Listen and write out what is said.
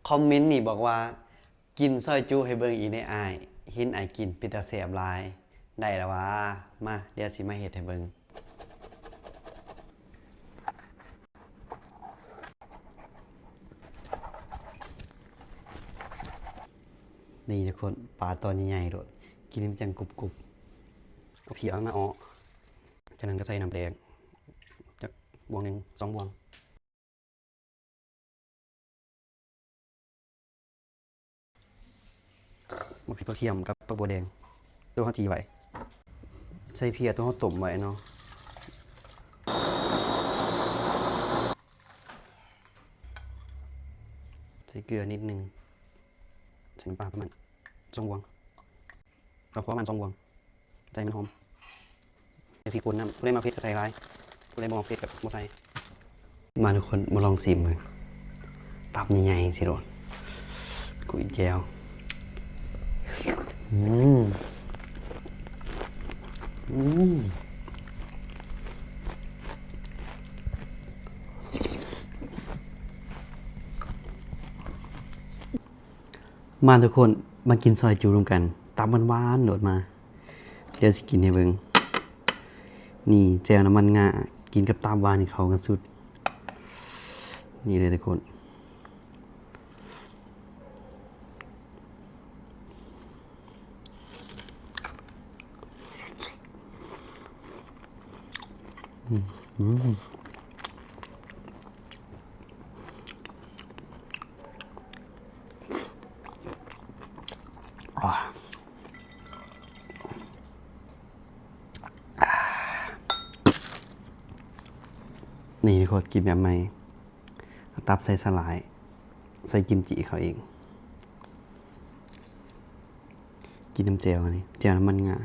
ຄອມເມັນນີ້ບອກວ່າ ກິນຊອຍຈຸໃຫ້ເບິ່ງອີກແດ່ອ້າຍ, ເຫັນອ້າຍກິນເປັນຕາແຊບຫຼາຍ. ໄດ້ລະຫວາ? ມາ, ດຽວຊິມາເຮັດໃຫ້ເບິ່ງ. ນີ້ທຸກຄົນ, ປາຕອນໃຫຍ່ໆໂລດ, ກິນມັນຈັ່ງກຸບໆ. ເອົາເພຍມາເອາະ, ຈາກນັ້ນກໍໃສ່ນ້ຳແດງຈັກບ່ວງໜຶ່ງ ສອງບ່ວງ. ໝາກພິກ ກະທຽມ ກັບຜັກບົວແດງ ໂຕເຮົາຈີ່ໄວ້, ໃສ່ເພຍໂຕເຮົາຕົ້ມໄວ້ເນາະ, ໃສ່ເກືອນິດໜຶ່ງ, ໃສ່ນ້ຳປາປະມານສອງບ່ວງ. ເອົາຄົວປະມານສອງບ່ວງ, ໃສ່ໃຫ້ມັນຫອມ, ໃສ່ພິກປົ່ນນຳ, ຜູ້ໃດມັກເຜັດກໍໃສ່ຫຼາຍ, ຜູ້ໃດບໍ່ມັກເຜັດກໍບໍ່ໃສ່. ມາທຸກຄົນ, ມາລອງຊີມເບິ່ງ, ຕັບໃຫຍ່ໆ ຊິໂລດ, ກຸຍແຈ່ວ. ອືມ ອືມ. ມາທຸກຄົນ, ມາກິນຊອຍຈຸນຳກັນ, ຕັບຫວານໆໂລດມາ. ດຽວຊິກິນໃຫ້ເບິ່ງ. ນີ້ ແຈ່ວນ້ຳມັນງາ ກິນກັບຕັບຫວານນີ້ເຂົ້າກັນສຸດ. ນີ້ເລີຍທຸກຄົນ. ອືມ ອືມ ອາ ອາ. ນີ້ທຸກຄົນ, ກິນແບບໃໝ່. ເອົາຕັບໃສ່ສາຫຼ່າຍ, ໃສ່ກິມຈິເຂົ້າອີກ, ກິນນຳແຈ່ວອັນນີ້, ແຈ່ວນ້ຳມັນງາ.